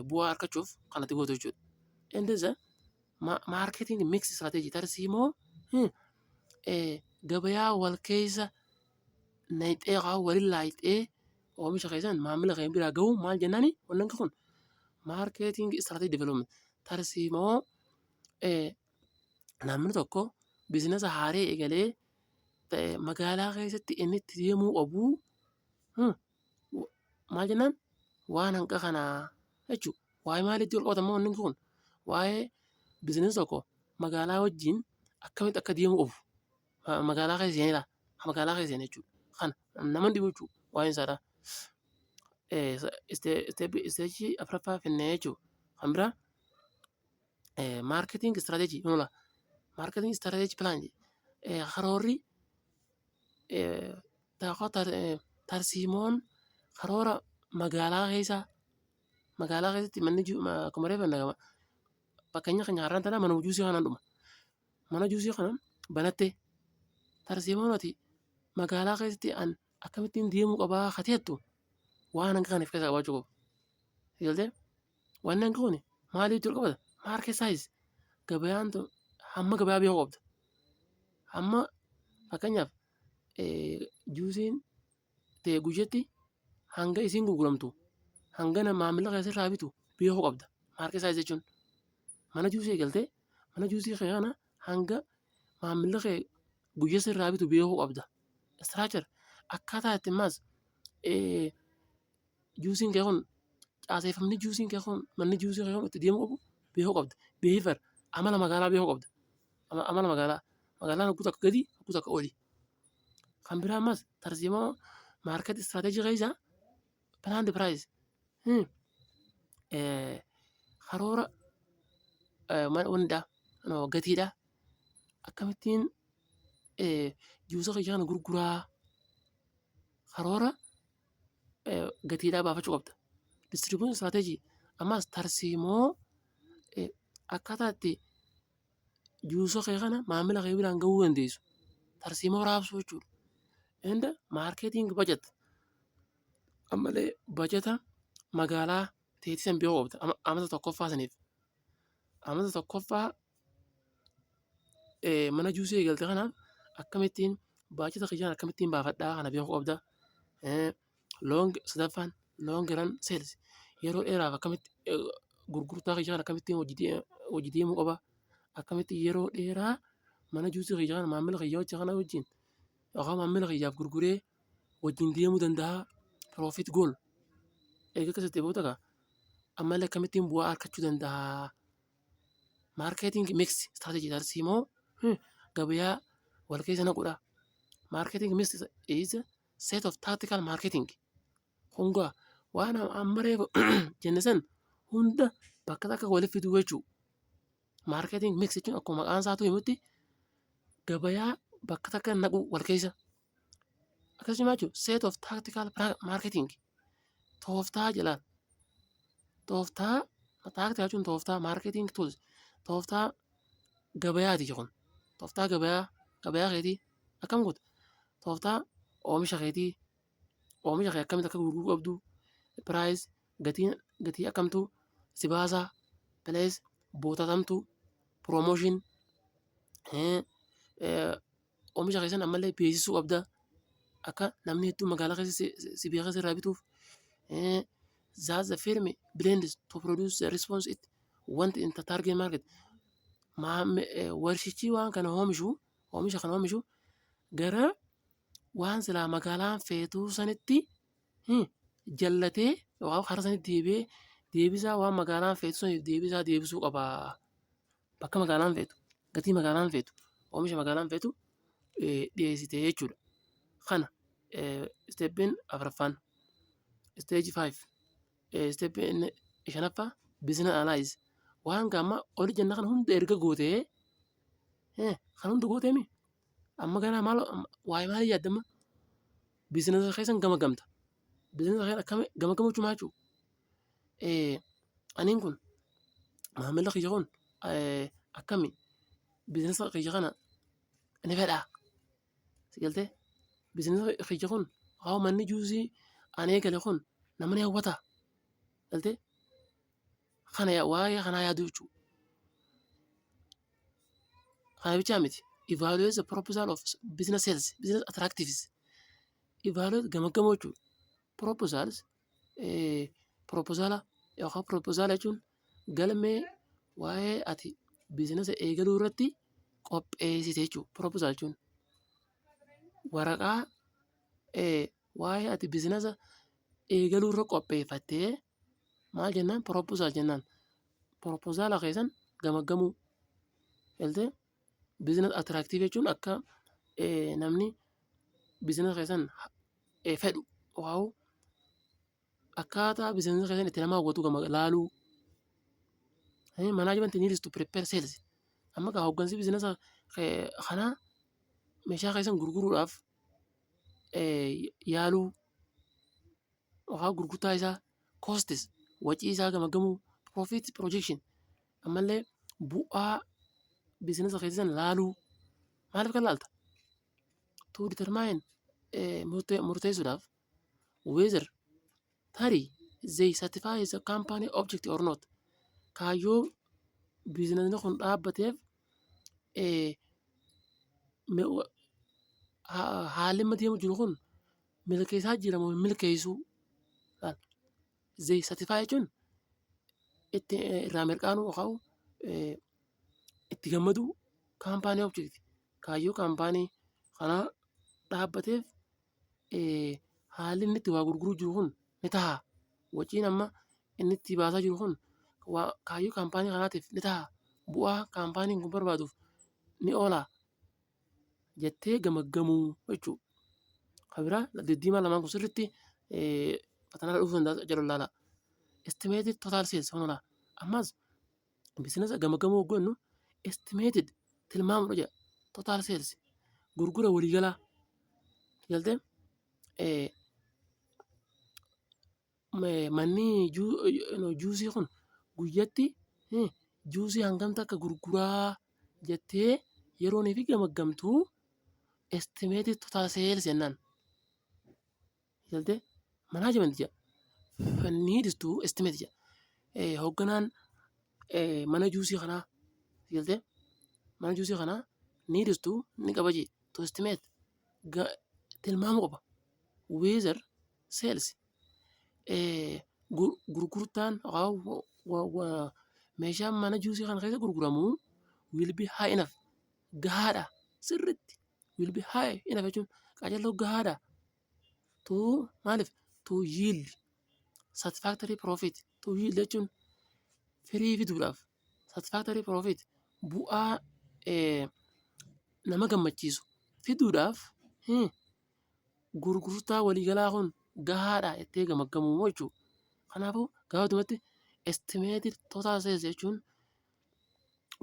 bu'aa argachuuf kan ati gootu jechuudha. Innis marketing mix strategy, tarsiimoo gabayaa wal keessa naqxee yookaan waliin laayixee oomisha keessan maamila kee biraa gahuu maal jennaani? Wannan kun marketing strategy development, tarsiimoo namni tokko business haaree eegalee magaalaa keessatti inni itti deemuu qabu maal jennaan waan hanqa kanaa jechuudha. Waa'ee maaliitti wal qabata immoo wanni kun? Waa'ee business tokko magaalaa wajjin akkamitti akka deemuu qabu, magaalaa keessa seenedha. Magaalaa keessa seene jechuudha. Kana nama dhibu jechuudha waa'een isaadha. Stage afuraffaa finnee jechuudha. Kan biraa marketing strategy, marketing strategy plan, karoorri tarsiimoon karoora magaalaa keessa, magaalaa keessatti manni akkuma reefu fakkeenya keenya har'aan tana mana juusii kanaan dhuma. Mana juusii kana banattee tarsiimoon ati magaalaa keessatti an akkamittiin deemuu qabaa kateettu waan hanga kana of keessaa qabaachuu qabu. Galtee? Wanni hanga kuni maaliif wal qabata? Market size, gabayaan hamma gabayaa beekuu qabda. Hamma fakkeenyaaf juusiin ta'e guyyatti hanga isiin gurguramtu, hanga maamila kee sirraa bitu beekuu qabda. Market size jechuun mana juusii eegaltee mana juusii kee kana hanga maamilli kee guyyaa sirraa bitu beekuu qabda. Structure, akkaataa itti ammas juusiin kee kun caaseeffamni juusiin kee kun, manni juusii kee kun itti deemuu qabu beekuu qabda. Behavior, amala magaalaa beekuu qabda. Amala magaalaa, magaalaan hogguu takka gadi, hogguu takka oli. Kan biraa ammas tarsiimoo market strategy keessa planned price, karoora wannidha, gatiidha, akkamittiin juusa kiyya kana gurguraa, karoora gatiidhaa baafachuu qabda. Distribution strategy, ammas tarsiimoo akkaataa itti juusa kee kana maamila kee biraan gahuu dandeessu tarsiimoo raabsuu jechuudha. And marketing budget, ammallee bajata magaalaa teetii san beekuu qabda amata tokkoffaa saniif. Amata tokkoffaa mana juusii eegalte kanaaf akkamittiin baajata kiyyaan akkamittiin baafadhaa kana beekuu qabda. Long, sadaffaan long run sales, yeroo dheeraaf akkamitti gurgurtaa kiyya kana akkamittiin hojii deemuu qaba. Akkamitti yeroo dheeraa mana juusii kiyya kana maamila kiyya wajjin kana wajjin yookaan maamila kiyyaaf gurguree wajjin deemuu danda'a. Profit goal, eega akkasitti booda gaa ammallee akkamittiin bu'aa argachuu danda'a. Marketing mix strategy, tarsiimoo gabayaa wal keessa naquudha. Marketing mix is set of tactical marketing. Kun waan amma reefu jenne san hunda bakka takka walitti fiduu jechuudha. Marketing mix jechuun akkuma maqaan isaatu himutti gabayaa bakka takka naquu wal keessa. Akkasuma jechuudha, set of tactical marketing, tooftaa jedhaan. Tooftaa tactical jechuun tooftaa, marketing tools tooftaa gabayaati kun. Tooftaa gabayaa, gabayaa keetii akkam goota? Tooftaa oomisha keetii, oomisha kee akkamitti akka gurguruu qabdu, price, gatiin gatii akkamtu si baasaa. Place, boota tamtu, promotion, oomisha keessan ammallee beeksisuu qabda. Akka namni hedduun magaalaa keessa si beekee sirraa bituuf. That the firm blends to produce the response it want in the target market. Warshichi waan kana oomishu, oomisha kana oomishu gara waan silaa magaalaan feetuu sanitti jallatee yookaan karaa sanitti deebi'ee deebisaa waan magaalaan feetu saniif deebisaa deebisuu qaba. Bakka magaalaan feetu, gatii magaalaan feetu, oomisha magaalaan feetu dhiyeessite jechuudha. Kana steppiin afuraffaan. Stage 5, steppiin shanaffaa, business analyze. Waan amma oli jenna kana hunda erga gootee, kan hunda gooteemi, amma ganaa maal, waa'ee maalii yaadda? Amma businessa keessan gama gamta. Businessa keessan akkami gama jechuun maal jechuudha? Aniin kun, maamilli kiyya kun akkami, businessa kiyya kana ni fedhaa? Si galtee, businessa kiyya kun haa manni juusii ani eegale kun nama ni hawwataa? Galtee, kana waa'ee kanaa yaaduu jechuudha. Kana bichaa miti. Evaluate the proposal of business sales, business attractives. Evaluate, gamagamuu jechuudha. Proposals, proposala yookaan proposala jechuun galmee waa'ee ati businessa eegaluu irratti qopheessite jechuudha. Proposal jechuun waraqaa waa'ee ati businessa eegaluu irra qopheeffattee maal jennaan? Proposal jennaan. Proposala keessan gamagamuu. Galtee, business attractive jechuun akka namni businessa keessan fedhu yookaan akkaataa businessa keessan itti nama hawwatu laaluu. Management needs to prepare sales. Amma kaa hooggansi businessa kanaa meeshaa keessan gurguruudhaaf yaaluu yookaan gurgurtaa isaa, costs, wacii isaa gamagamuu, profit projection, ammallee bu'aa businessa keessan laaluu. Maaliif kan laalta? To determine, murteessuudhaaf, whether, tarii, they satisfy the company objective or not. Kaayyoo businessni kun dhaabbateef haalli amma deemu jiru kun milkeessaa jira moo hin milkeessuu? They satisfy jechuun itti irraa mirqaanuu yookaan itti gammaduu, company objective, kaayyoo kaampaanii kanaa dhaabbateef haalli inni itti waa gurguruu jiru kun ni ta'a. Waciin amma inni itti baasaa jiru kun kaayyoo kaampaanii kanaatiif ni ta'a. Bu'aa kaampaaniin kun barbaaduuf ni oola jettee gamaggamuu jechuudha. Kan biraa diddiimaa lamaan kun sirriitti fatanaa dhufuu danda'a, jala ilaalaa. Estimated total sales honolaa. Ammas businessa gamagamuu hogguu jennu estimated, tilmaamudha jedha. Total sales, gurgura waliigalaa. Galtee, manni juusii kun guyyatti juusii hangam takka gurguraa jettee yeroo fi gamaggamtuu estimated total sales jennaan. Galtee, management jedha. Needs to estimate jedha. Hoogganaan mana juusii kanaa, galtee, mana juusii kanaa needs to, ni qaba jee, to estimate, tilmaamuu qaba. Whether sales, gurgurtaan meeshaan mana juusii kana keessa gurguramu, will be high enough, gahaadha sirriitti, will be high enough jechuun qacarroo gahaadha, to maaliif, to yield satisfactory profit. To yield jechuun firii fiduudhaaf, satisfactory profit, bu'aa nama gammachiisu fiduudhaaf gurgurtaa waliigalaa kun gahaadha jettee gamaggamuu jechuudha. Kanaafuu gabaabumatti estimated total sales jechuun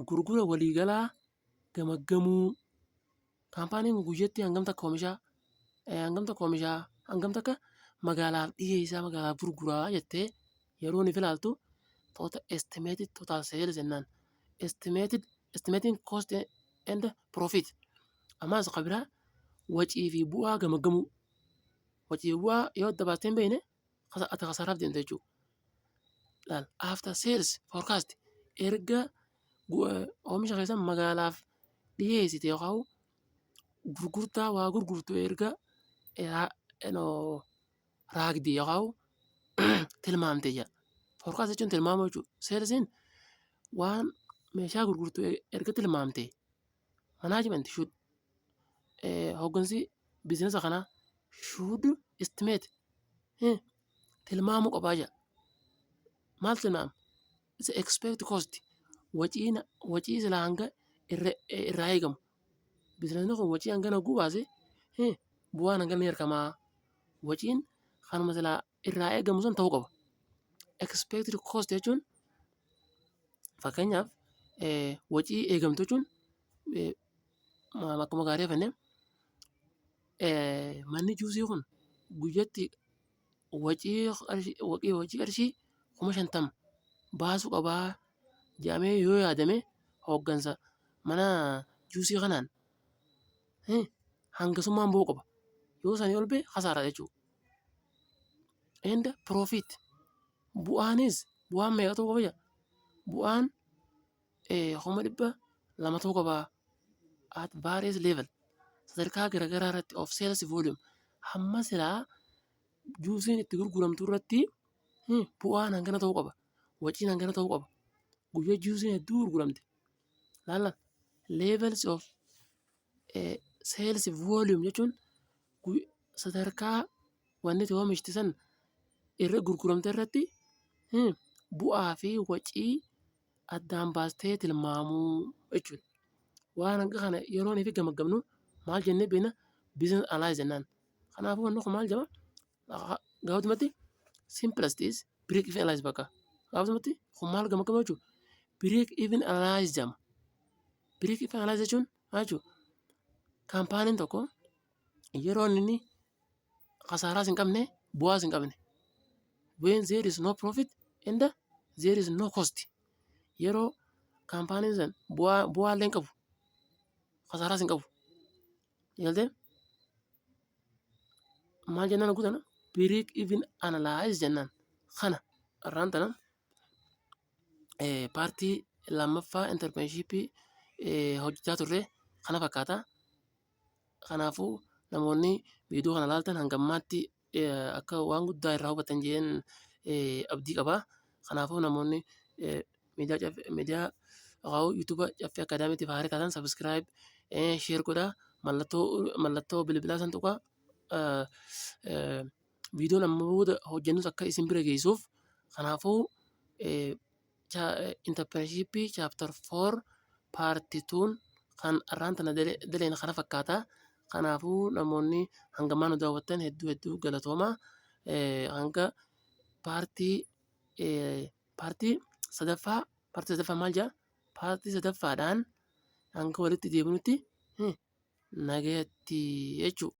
gurgura waliigalaa gamaggamuu. Kaampaaniin kun guyyatti hangam takka oomishaa, hangam takka oomishaa, hangam takka magaalaaf dhiyeessaa, magaalaaf gurguraa jettee yeroo inni ilaaltu estimated total sales jennaan. Estimated, estimating cost and profit. Ammas kan biraa wacii fi bu'aa gamaggamuu. Wacii fi bu'aa yoo adda baastee hin beekne ati kasaaraaf deemta jechuudha. Laal, after sales forecast, Erga oomisha keessan magaalaaf dhiyeessite yookaan gurgurtaa waa gurgurtu erga raagde yookaan tilmaamte jedha. Forecast jechuun tilmaamuu jechuudha. Salesiin waan meeshaa gurgurtu erga tilmaamte, management should, hooggansi businessa kanaa, should estimate, tilmaamuu qabaa jedha. Maal tilmaama? The expect cost, wacii silaa hanga irraa eegamu. Businessni kun wacii hangana hogguu baase bu'aan hangana ni argamaa. Waciin kanuma silaa irraa eegamu sun ta'uu qaba. Expected cost jechuun, fakkeenyaaf, wacii eegamtu jechuun, akkuma gaarii jennee, manni juusii kun guyyatti wacii qarshii 50,000 baasuu qabaa jedhamee yoo yaadame, hooggansa mana juusii kanaan hangasummaan ba'uu qaba. Yoo sanii ol ba'e kasaaraa jechuudha. And profit, bu'aanis bu'aan meeqa ta'uu qaba jedha? Bu'aan 200,000 ta'uu qaba. At various level, sadarkaa garaagaraa irratti, of sales volume, hamma silaa juusiin itti gurguramtu irratti bu'aan hangana ta'uu qaba. Waciin hangana ta'uu qaba. Guyyaa juusiin hedduu gurguramte. Laala, levels of sales volume jechuun sadarkaa wanni itti oomishte san irra gurguramte irratti bu'aa fi wacii addaan baastee tilmaamuu jechuudha. Waan hanga kana yeroo nuti gamaggamnu maal jennee beekna? Business analyze jennaan. Kanaafuu wanni kun maal jedhama? Gabaabumatti, simplest is break even analyze bakka. Gabaabumatti kun maal gamaggama jechuudha? Break even analyze jedhama. Break even analyze jechuun maal jechuudha? Kaampaaniin tokko yeroo inni kasaaraas hin qabne, bu'aas hin qabne. When there is no profit and there is no cost. Yeroo kaampaaniin sun bu'aa illee hin qabu, kasaaraas hin qabu. Galtee maal jennaan guutan? Break even analyze jennaan. Kana har'aan tana partii lammaffaa entrepreneurshipii hojjechaa turre kana fakkaata. Kanaafuu namoonni viidiyoo kana ilaaltan hanga ammaatti akka waan guddaa irraa hubatan jedheen abdii qaba. Kanaafuu namoonni miidiyaa YouTube Caffee Academytiif haaraa taatan subscribe, share godhaa, mallattoo bilbilaa san tuqaa, viidiyoon amma booda hojjennus akka isin bira geessuuf. Kanaafuu entrepreneurshipii chapter 4 part 2 kan har'aan tana daleen kana fakkaata. Kanaafuu namoonni hanga ammaa nu daawwattan hedduu hedduu galatooma. Hanga partii sadaffaa, partii sadaffaa maal jedha? Partii sadaffaadhaan hanga walitti deebinutti nagayatti jechuudha.